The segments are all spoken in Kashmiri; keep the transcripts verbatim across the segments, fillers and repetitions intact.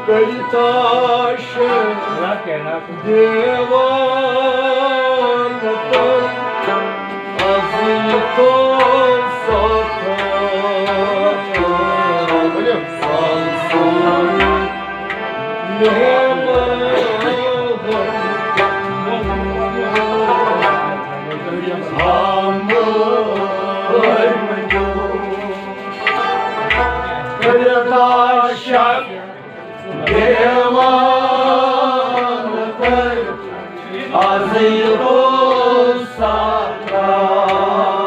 کٔرِتھ عاشق دیوان تہٕ از یہِ تو ساتھ سان سون مہمان۔ کٔرِتھ عاشق دیوان تہٕ از یہِ تو ساتھ سون مہمان۔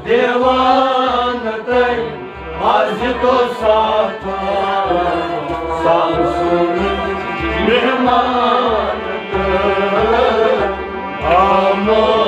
دیوان تہٕ از یہِ تو ساتھ سان سون مہمان تہٕ آمد۔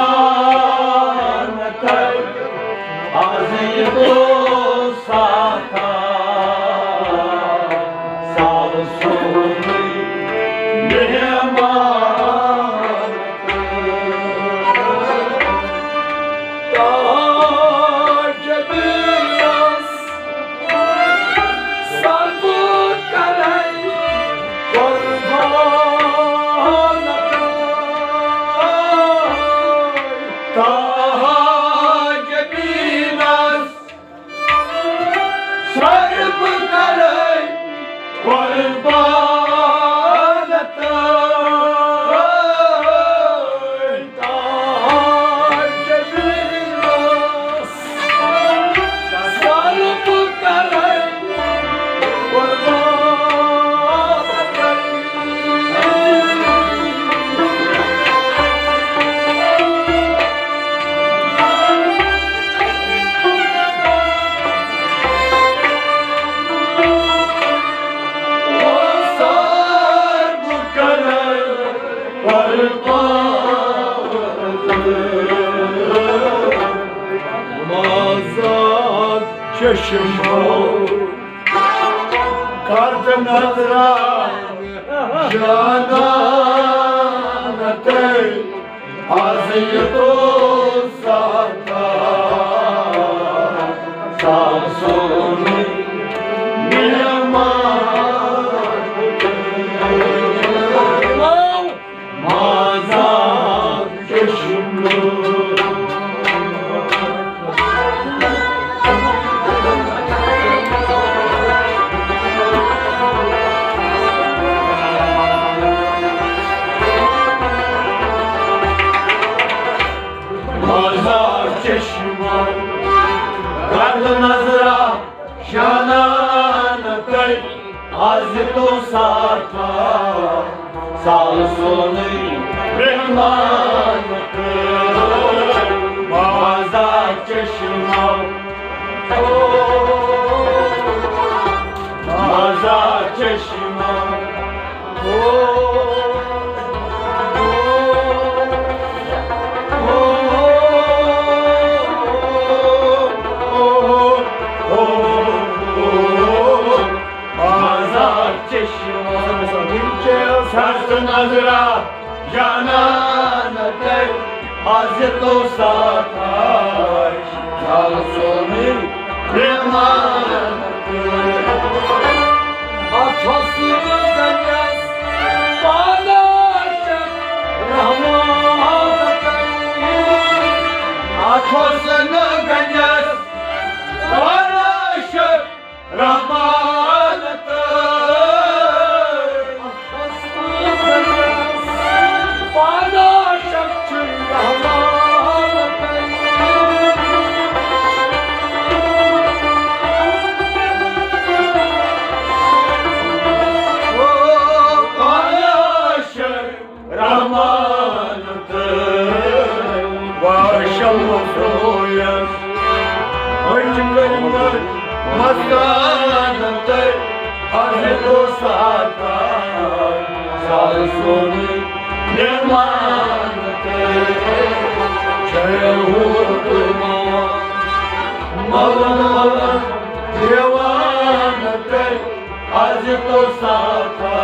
دیوان تہٕ از یہِ تو ساتھ سان سون مہمان۔ تاج بیٖنَس سر بہٕ کرے قربان۔ تاج بیٖنَس سر بہٕ کرے قربان۔ تہٕ تاج بیٖنَس سر بہٕ کرے قربان۔ مازاد چشمو کرد نظرا جانان تہٕ از یہِ تو ساتھ سان سون مہمان۔ مازاد چشمو چشمو، گرد نظرا جانان تر، از تو ساتھا، سال سونی مہمان تر، مازا چشمو، مازا چشمو۔ آزاد چشم سخت نظرا جانان تر، از تو ساتھ آش، سال سونی مہمان۔ اتھس گنجس پانش رحمان، اتھس گنجس پانش رحمان۔ رحمان تہٕ واشم سویس، أچھ کٔرمٕژ مستان تہٕ حضرت ساتان سال سونُے مہمان تہٕ چھے ہُر تہٕ مولن ولن دیوان تہٕ از تو ساتھا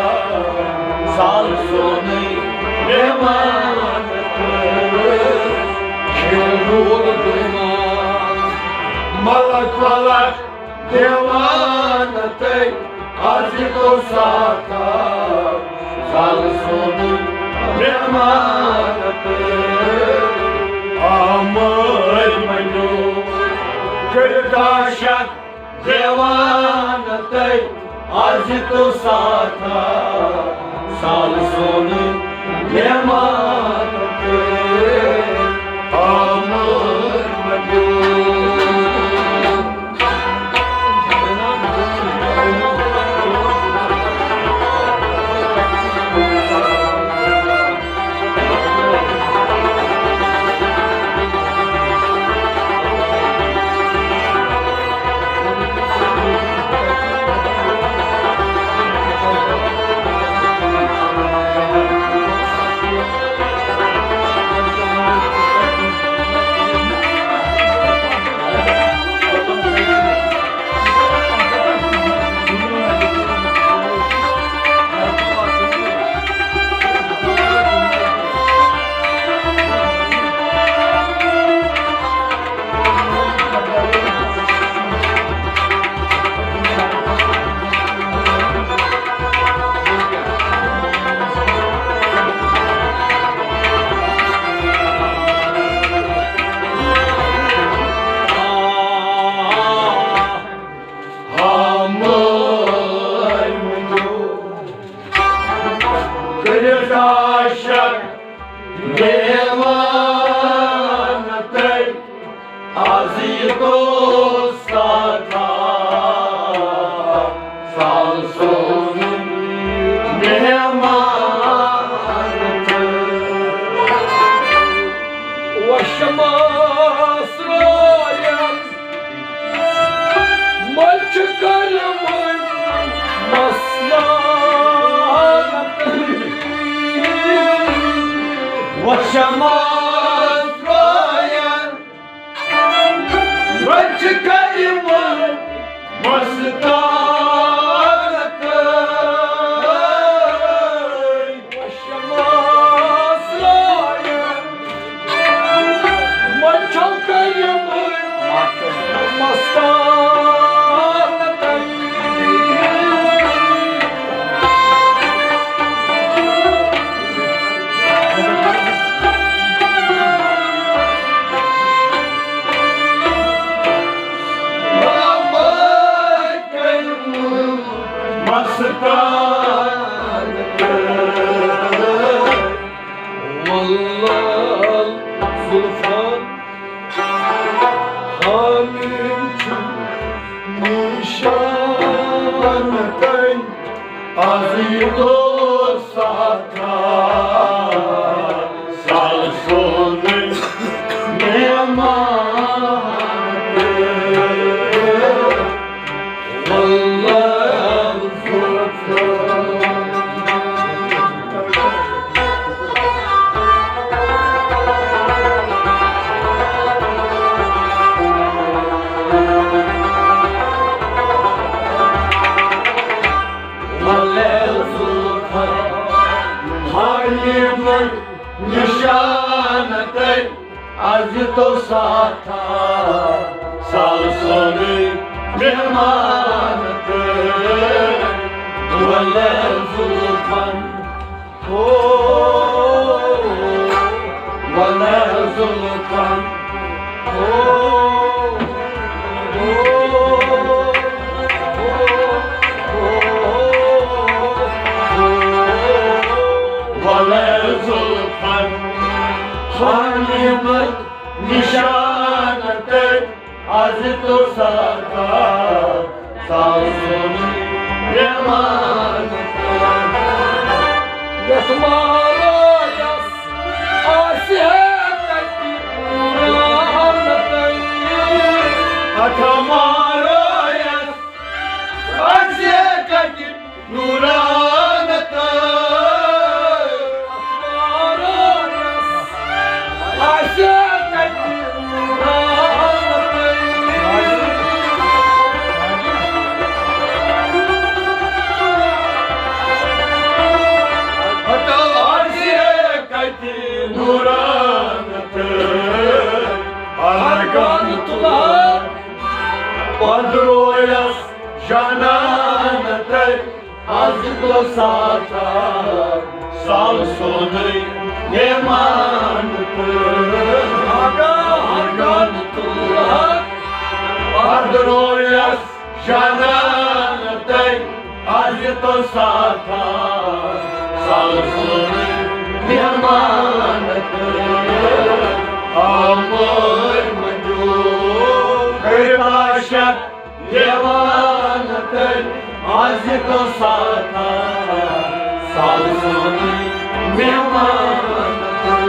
سال سونی مہمان تہٕ چھے روٗد دُنیا۔ ملک ولک دیوان تہٕ از تو ساتھا سال سونی مہمان تہٕ آمٲرۍ منیو کرداشک دیوان تہٕ از تو ساتھا سال سونی مہمان تہٕ آمٲرۍ منیو۔ ہمٲرۍ ؤنِو، کٔرِو عاشق دیوان تہٕ از یہِ دوست ساتھا سال سون مہمان تہٕ وشماس رایس مچھ کرمٕتۍ مسلات۔ وشماس رایس مچھ کرمٕتۍ مسلات۔ وشماس رایس مچھ کرمٕتۍ مسلات۔ دوستا، سال سونُے مہمان تہٕ واللہ زُلفن۔ وَلَا زُلفَن، حلیٖمَن نِشان تہٕ از تو ساتھا، سال سونُے مہمان تہٕ وَلَا زُلفَن۔ او، وَلَا زُلفَن۔ او، او، او، او، وَلَا زُلفَن۔ حلیٖمَن نِشان تہٕ از تو ساتھا، سال سونُے مہمان تہٕ۔ یَتھ مارو یَس آسہِ ہے کَتہِ نوٗران تہٕ۔ اَتھ مارو یَس آسہِ ہے کَتہِ نوٗران تہٕ۔ آسہِ کَتہِ نوٗران تہٕ۔ آسہِ کَتہِ نوٗران تہٕ۔ ارغن تُلان پندرویس جانان تہٕ۔ از تو ساتھا، سال سونُے مہمان تہٕ۔ اگا ارغن تُلان پندرویس جانان تہٕ۔ از تو ساتھا، سال سونُے مہمان تہٕ۔ آمٲرۍ مٔنٛزیو کٔرِتھ عاشق دیوان تہٕ۔ از تو ساتھا، سال سونُے مہمان تہٕ۔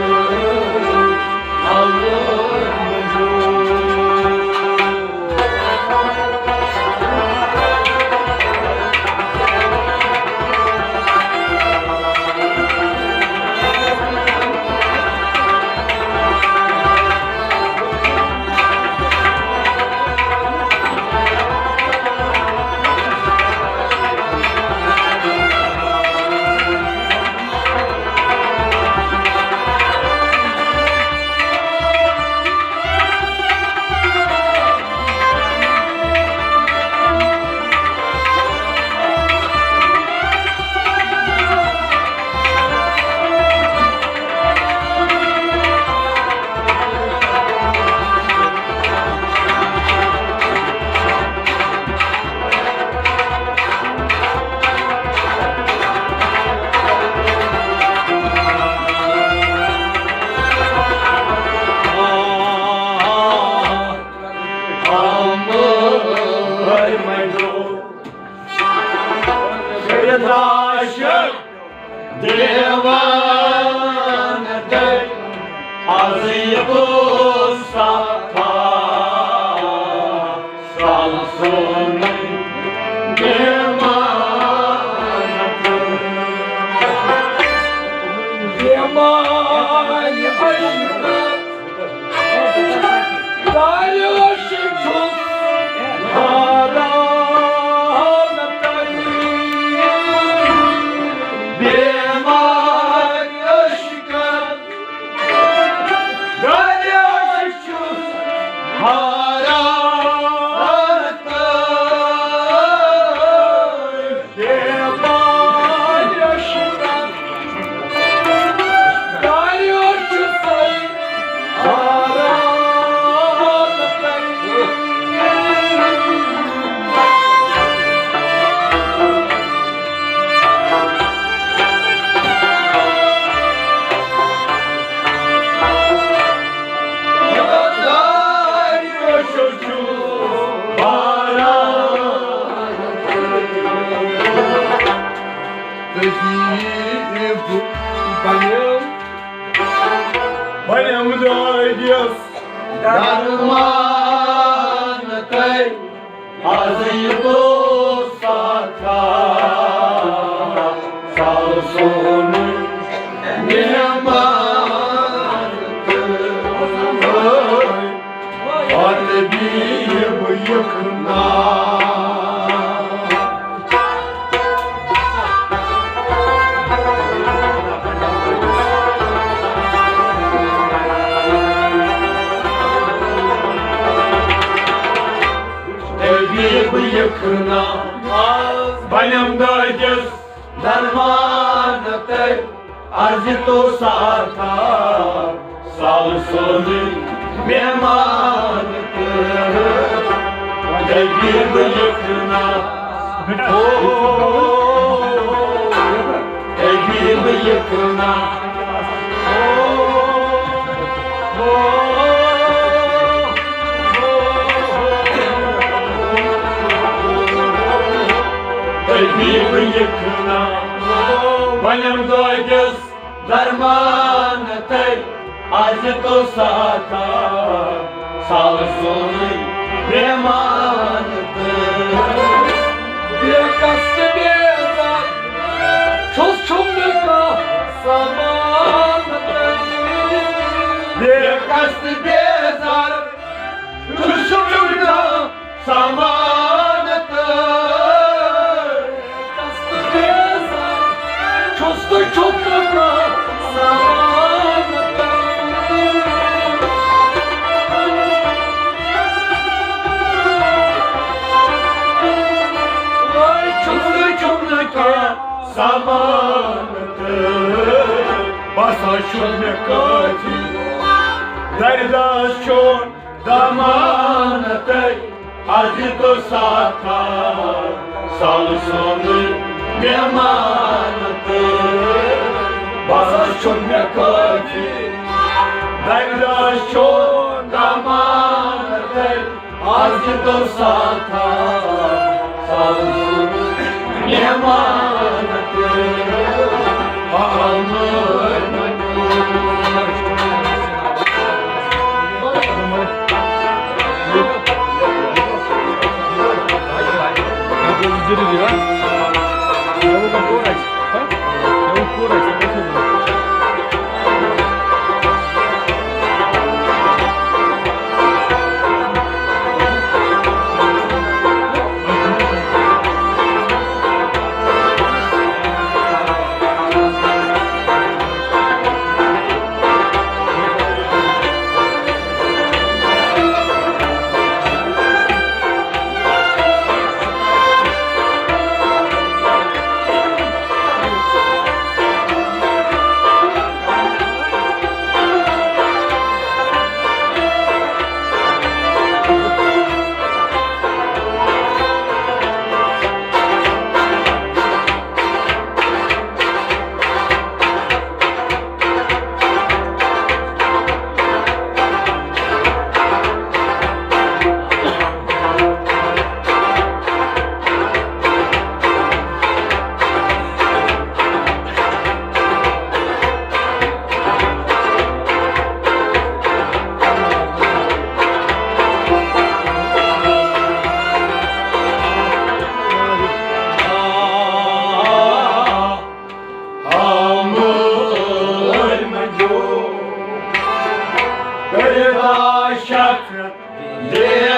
آمٲرۍ مٔنٛزیو۔ آمٲرۍ مٔنٛزیو کٔرِتھ عاشق دیوان تہٕ۔ از یہِ تو ساتھا، سال سونُے مہمان تہٕ۔ مہمان عشق داریوش چھُس حیران تہٕ۔ بیمار عشق داریوش چھُس درمان تہٕ از یہِ دوساتھا، سال سونُے مہمان تہٕ پتہٕ بیٖہہ بہٕ یِکھنہ۔ طبیب یِکھنہ، بنم دٲدِس درمان تہٕ از یہِ دوساتھا، سال سونُے مہمان تہٕ طبیب یِکھنہ۔ او، طبیب یِکھنہ۔ او، او، او۔ طبیب یِکھنہ، بنم دٲدِس درمان تہٕ از یہِ دوساتھا، سال سونُے مہمان تہٕ بے قصد بیزار چھُس، چھُم نہٕ کانٛہہ سامان تہٕ بے قصد بیزار چھُس، چھُم نہٕ کانٛہہ سامان تہٕ قصد بیزار چھُس تہٕ چھُم نہٕ کانٛہہ سامان تہٕ۔ وۄنۍ چھُس تہٕ چھُم نہٕ کانٛہہ سامان تہٕ باسان چھُم مےٚ کٲفی، درداش چھُم دامان تہٕ از یہِ دوساتھا، سال سونُے مہمان تہٕ باسان چھُم مےٚ کٲفی، درداش چھُم دامان تہٕ از یہِ دوساتھا، سال سونُے مہمان تہٕ آمد۔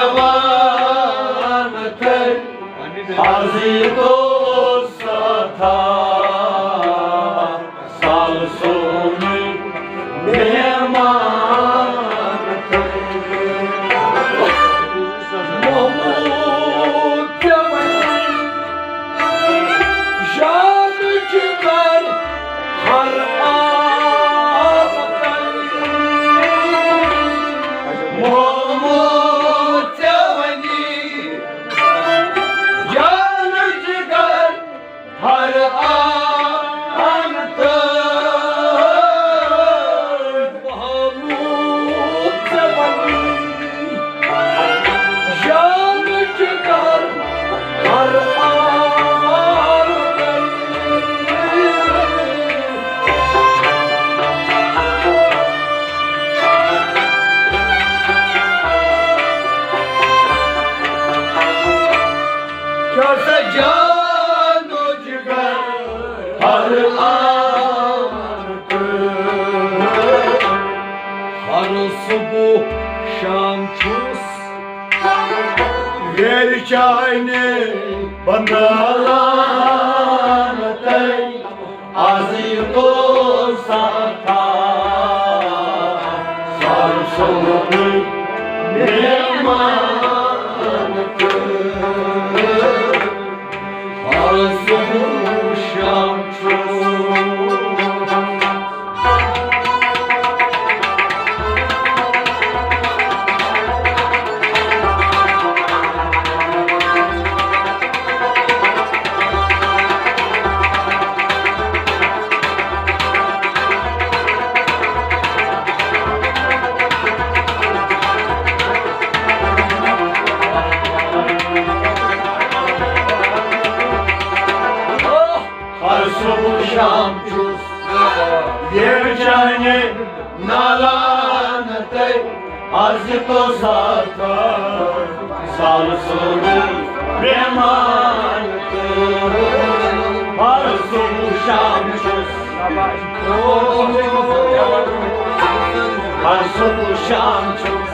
دیوان تہٕ از یہِ دوساتھا، سال سونُے مہمان تہٕ محمود جوانی، جان جگر ہر آب تہٕ محمود جوانی، جان جگر شام چھُس ویرِ چانہِ بنٛدالان تَے۔ از یوٗتاہ ساتھا سر سورُے مہمان تہٕ از شام چھُس۔ ہر صبح شام چھُس ویرِ چانہِ نالان تَے۔ از یوٗتاہ ساتھا سر سورُے مہمان تہٕ ہر صبح شام چھُس۔ ہر صبح شام چھُس۔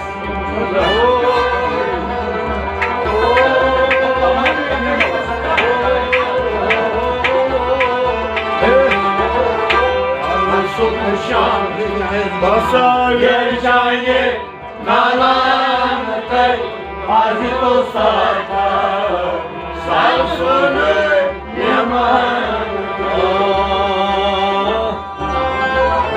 ہر صبح شام چھُس۔ بسا ویرِ چانہِ نالان تَے۔ از یوٗتاہ ساتھا سر سورُے مہمان